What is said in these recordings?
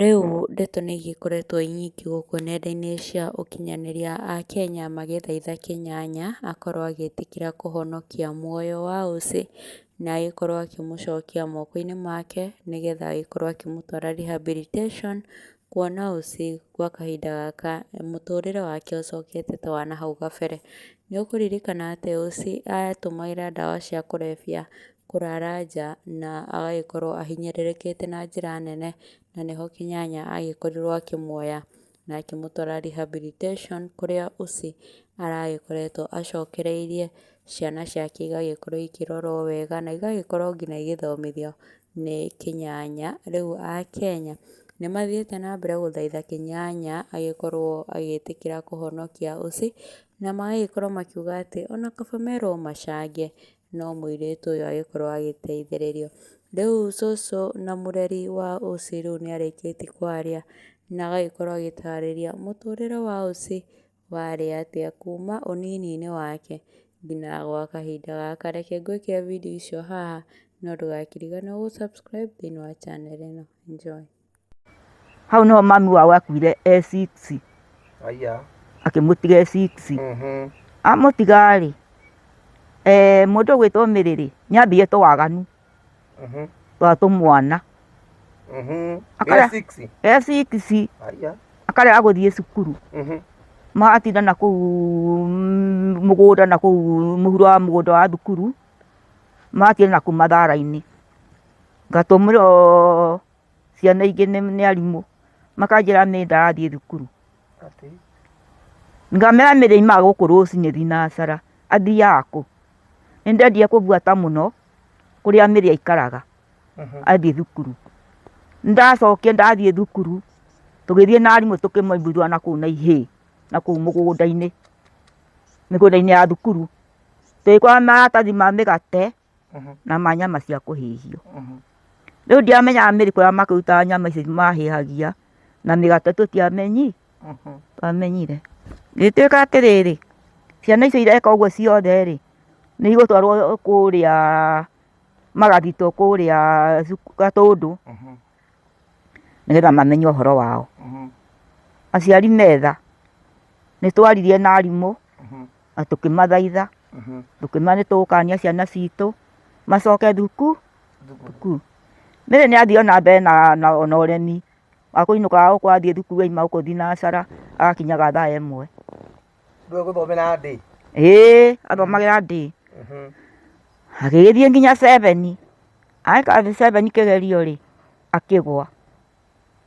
Rĩu ndeto nĩ igĩkoretwo nyingĩ gũkũ nenda-inĩ cia ũkinyanĩria akenya magĩthaitha Kenyanya akorwo agĩtĩkĩra kũhonokia muoyo wa Uzi na agĩkorwo akĩmũcokia moko-inĩ make, nĩgetha agĩkorwo akĩmũtwara rehabilitation, kuona Uzi gwa kahinda gaka mũtũrĩre wake ũcokete ta wa nahau gabere. Nĩ ũkũririkana atĩ Uzi atũmagĩra ndawa cia kũrebia kũrara nja na agagĩkorwo ahinyĩrĩrĩkĩte na njĩra nene, na nĩho Kenyanya agĩkorirwo akĩmuoya na akĩmũtwara rehabilitation kũrĩa Uzi aragĩkoretwo acokereirie, ciana ciake igagĩkorwo ikĩrorwo wega na igagĩkorwo nginya igĩthomithio nĩ Kenyanya. Rĩu akenya nĩ mathiĩte na mbere gũthaitha Kenyanya agĩkorwo agĩtĩkĩra kũhonokia Uzi, na magagĩkorwo makiuga atĩ ona kaba merwo macange no mũirĩtu ũyũ agĩkorwo agĩteithĩrĩrio. Rĩu cũcũ na mũreri wa Uzi rĩu nĩ arĩkĩtie kwaria na agagĩkorwo agĩtarĩria mũtũrĩre wa Uzi warĩ atĩa kuma ũnini-inĩ wake nginya gwa kahinda gaka. Reke ngwĩkĩre video icio haha no ndũgakĩriganĩrwo gũ subscribe thĩinĩ wa channel ĩno. Enjoy. Hau niho mami wao akuire e six. Aya. Akĩmũtiga e six. Amũtiga rĩ, mũndũ ũgwĩtwo Mary rĩ, nĩ ambĩrĩirie tũwaganu twa tũmwana. E six. E six. Aya. Akarega gũthiĩ cukuru. Magatinda nakũu mũgũnda nakũu mũhuro wa mũgũnda wa thukuru, magatinda nakũu mathara-inĩ. Ngatũmĩrwo ciana ingĩ nĩ arimũ, makanjĩra niĩ ndarathiĩ thukuru. Ngamera mĩrĩ aumaga gũkũ rũcinĩ thinacara, athiaga kũ? Nĩ ndendire kũbuata mũno kũrĩa Mĩrĩ aikaraga athiĩ thukuru. Nĩ ndacokire ndathiĩ thukuru, tũgĩthiĩ na arimũ tũkĩmaiguithania nakũu na ihĩĩ, nakũu mũgũnda-inĩ, mĩgũnda-inĩ ya thukuru. Tũgĩkora maratathi ma mĩgate na ma nyama cia kũhĩhio. Rĩu ndiamenyaga Mĩrĩ kũrĩa makĩrutaga nyama icio mahĩhagia na mĩgate tũtiamenyire. Gĩgĩtuĩka atĩrĩrĩ, ciana icio ireka ũguo ciothe rĩ, nĩ igũtwarwo kũrĩa magathitwo kũrĩa Gatũndũ, nĩgetha mamenye ũhoro wao. Aciari metha, nĩ twaririe na arimũ na tũkĩmathaitha, tũkĩmera nĩ tũgũkania ciana citũ macoke thukuru. Mary nĩ athiĩ ona mbere na ũremi wa kũinũkaga gũkũ athiĩ thukuru auma gũkũ thinacara agakinyaga thaa ĩmwe. Ndũĩ gũthomera ndĩ? Ĩĩ athomagĩra ndĩ. Agĩgĩthiĩ nginya seven, agĩka seven kĩgerio rĩ, akĩgwa.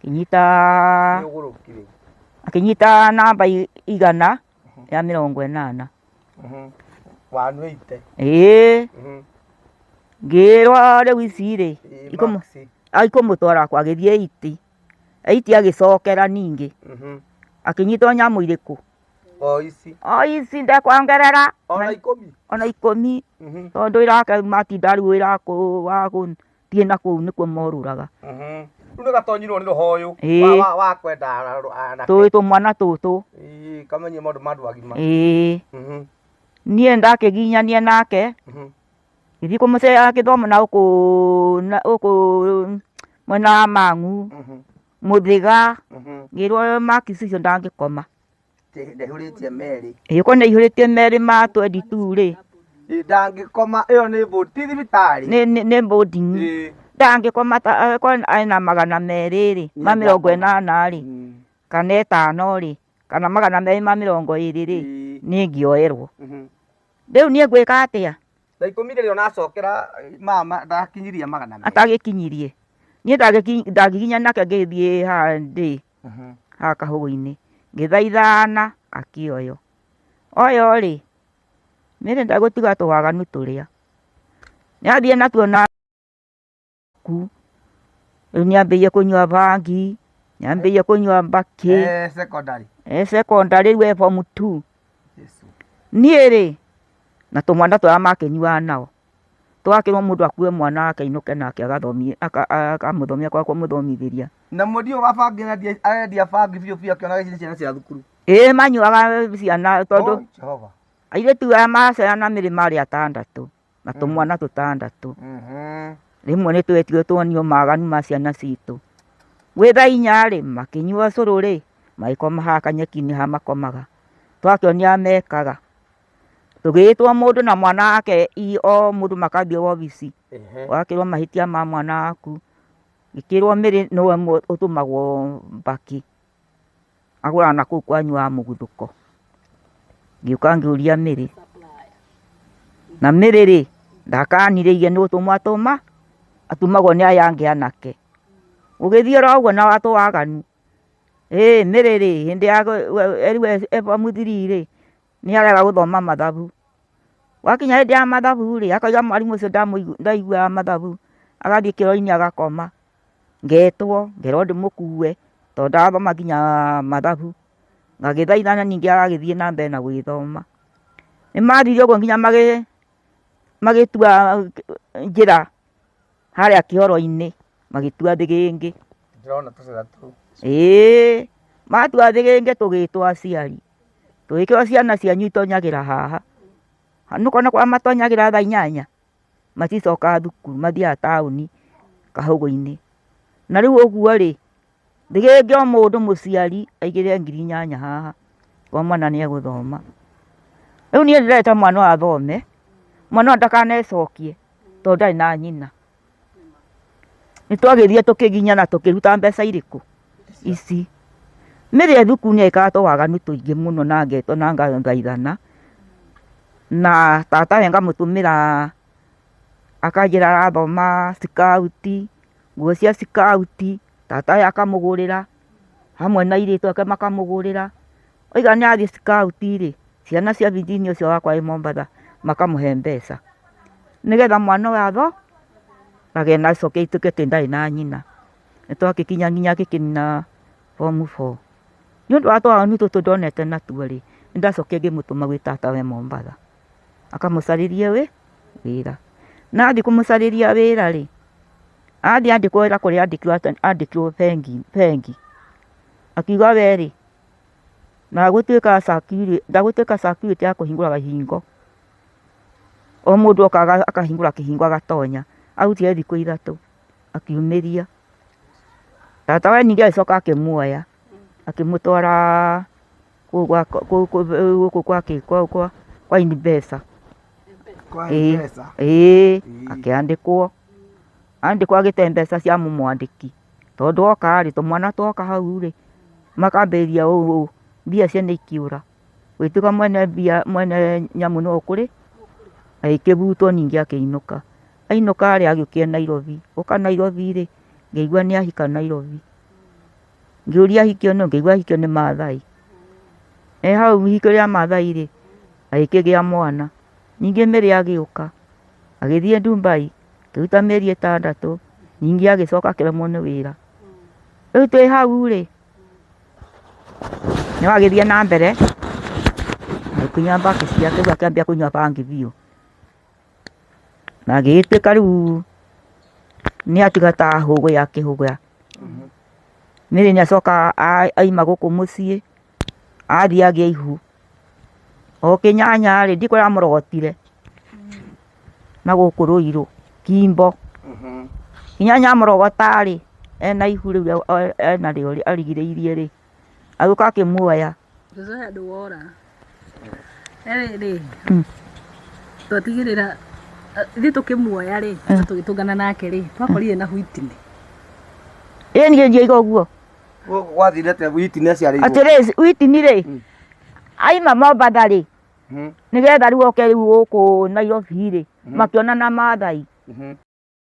Akĩnyita Nĩ ũgũrũki rĩu. Akĩnyita namba 180. 180. Ĩĩ. Ngĩrwo rĩu ici rĩ, Max. Ikũmũtwara kũ, agĩthiĩ eight. Eight agĩcokera ningĩ. Akĩnyitwo nyamũ irĩkũ? O ici. O ici ndekuongerera. Ona 10. Ona 10. Tondũ wĩra wake matinda rĩu wĩra wa gũthiĩ na kũu nĩkuo morũraga. Rĩu nĩ gatonyirwo nĩ roho ũyũ Ĩĩ. wa kwenda anake. Tũĩ tũmwana tũtũ. Ĩĩ, kamenye maũndũ ma andũ agima. Ĩĩ. Niĩ ndakĩginyania nake. Ngĩthiĩ kũmũcerera gĩthomo na gũkũ mwena wa Mang'u, Mũthĩga, ngĩrwo marks icio ndangĩkoma. Ndaihũrĩtie merĩ. Ĩĩ korwo nĩaihũrĩtie merĩ ma 22 rĩ. Ndangĩkoma, ĩyo nĩ boarding, ti thibitarĩ. Nĩ boarding. Ndangĩkoma korwo ena 200 rĩ, ma 80 rĩ, kana ĩtano rĩ, kana 220 rĩ, niĩ ngĩoerwo. Rĩu niĩ ngwĩka atĩa? Thaa 10 rĩrĩa ũnacokera mama ndakinyirie 200. Atagĩkinyirie. Niĩ ndagiginya nake ngĩthiĩ haha ndĩ haha kahũa-inĩ. Ngĩthaithana akĩoywo. Oywo rĩ, niĩ ndagũtiga tũwaganu tũrĩa. Nĩathiĩ natuo na ku. Rĩu nĩambĩrĩirie kũnyua bangi, nĩambĩrĩirie kũnyua mbakĩ. E secondary. E secondary rĩu e form 2. Niĩ rĩ, na tũmwana tũrĩa makĩnyuaga nao, twakĩrwo mũndũ akue mwana wake ainũke nake agathomie, akamũthomia kwa kũmũthomithĩria. Na mwendia ũyũ wa bangi arendia bangi biũ biũ akĩonaga ici nĩ ciana cia thukuru. Ĩĩ manyuaga ciana tondũ Oh, Jehova. airĩtu aya macera na mĩrĩ marĩ atandatũ na tũmwana tũtandatũ. Rĩmwe nĩ twetirwo tuonio maganu ma ciana citũ. Gwĩ thaa 4 rĩ, makĩnyua cũrũ rĩ, magĩkoma haha kanyeki-inĩ haha makomaga. Twakĩonia mekaga. Tũgĩtwo mũndũ na mwana wake o mũndũ makambia wobici, ũgakĩrwo mahĩtia ma mwana waku. Ngĩkĩrwo Mary nĩwe ũtũmagwo mbakĩ, agũraga na kũu kwanyu wa mũguthũko. Ngĩũka ngĩũria Mary, na Mary rĩ, ndakanirĩirie nĩ gũtũmwo atũma, atũmagwo nĩ aya angĩ anake. Gũgĩthiĩ oro ũguo na watũ waganu. Ĩĩ Mary rĩ, hĩndĩ ya rĩu e form three rĩ, nĩ arega gũthoma mathabu. Gwakinya hĩndĩ ya mathabu rĩ, akauga mwarimũ ũcio ndaiguaga mathabu, agathiĩ kĩoro-inĩ agakoma. Ngetwo, ngerwo ndĩmũkue tondũ ndarathoma nginya mathabu. Ngagĩthaithana ningĩ agagĩthiĩ na mbere na gũgĩthoma. Nĩ mathire ũguo nginya magĩtua njĩra harĩa kĩoro-inĩ, magĩtua thĩgĩngĩ. Ndĩrona tũcĩra tũu. Ĩĩ, matua thĩgĩngĩ tũgĩtwo aciari. Tũgĩkĩrwo ciana cianyu itonyagĩra haha. Nĩũkuona kũrĩa matonyagĩra thaa 8, maticokaga thukuru, mathiaga taũni kahũgũ-inĩ. Na rĩu ũguo rĩ, thĩgĩngĩ o mũndũ mũciari aigĩrĩre 8,000 haha, o mwana nĩ egũthoma. Rĩu niĩ ndĩrenda mwana ũyũ athome, mwana ũyũ ndakanecokie tondũ ndarĩ na nyina. Nĩ twagĩthire tũkĩginyana tũkĩruta mbeca irĩkũ? Ici. Mary e thukuru nĩ ekaga tũwaganu tũingĩ mũno na ngetwo na ngathaithana. Na tatawe ngamũtũmĩra akanjĩra arathoma cikauti, nguo cia cikauti, tatawe akamũgũrĩra, hamwe na airĩtu ake makamũgũrĩra. Oiga nĩ arathiĩ cikauti rĩ, ciana cia Virginia ũcio wakwa wĩ Mombatha makamũhe mbeca. Nĩgetha mwana ũyũ atho, agĩe na acoke ituĩke atĩ ndarĩ na nyina. Nĩ twagĩkinya nginya agĩkĩnina form four. Nĩ ũndũ wa tũwaganu tũtũ ndonete natuo rĩ, nĩ ndacokire ngĩmũtũma gwĩ tatawe Mombatha, akamũcarĩrie wĩra. Na athiĩ kũmũcarĩria wĩra rĩ, athiĩ andĩkwo wĩra kũrĩa andĩkirwo bengi, akiuga we rĩ, ndagũtuĩka security ya kũhingũraga ihingo. O mũndũ oka akahingũra kĩhingo agatonya. Arutire thikũ 3 akiumĩria. Tatawe ningĩ agĩcoka akĩmuoya akĩmũtwara gũkũ kwa M-Pesa. Ĩĩ akĩandĩkwo. Andĩkwo agĩte mbeca cia mũmwandĩki. Tondũ oka rĩ, tũmwana twoka hau rĩ, makambĩrĩria ũũ ũũ, mbia ciene ikĩũra. Gũgĩtuĩka mwene mbia mwene nyamũ nĩwe ũkũrĩ, agĩkĩbutwo ningĩ akĩinũka. Ainũka rĩ, agĩũkire Nairobi. Gũka Nairobi rĩ, ngĩigua nĩ ahika Nairobi. Ngĩũria ahikio nũ, ngĩigua ahikio nĩ Maathai. E hau ihiko rĩa Maathai rĩ, agĩkĩgĩa mwana. Ningĩ Mary agĩũka, agĩthiĩ Dubai, akĩruta mĩeri 6, ningĩ agĩcoka akĩremwo nĩ wĩra. Rĩu twĩ hau rĩ, nĩ wagĩthiĩ na mbere agĩkinya mbakĩ ciake rĩu akĩambia kũnyua bangi biũ. Na agĩgĩtuĩka rĩu nĩ atiga ta hũgũya akĩhũgũya. Mary nĩ acoka aima gũkũ mũciĩ athiĩ agĩa ihu. O kĩnyanya rĩ, ndiũĩ kũrĩa amũrogotire na gũkũ Ruiru Kimbo. Kĩnyanya amũrogota rĩ, ena ihu rĩu enarĩo arigĩrĩirie rĩ, agĩũka akĩmuoya. Cũcũ he handũ wora. Rĩ, twatigĩrĩra ithuĩ tũkĩmuoya rĩ, tũgĩtũngana nake rĩ, twakorire na Whitney. Ĩĩ niĩ ndiaiga ũguo. Gũkũ gwathire atĩa Whitney aciarĩirwo? Atĩrĩ, Whitney rĩ, aima Mombatha rĩ, nĩgetha rĩu oke rĩu gũkũ Nairobi rĩ, makĩonana Maathai.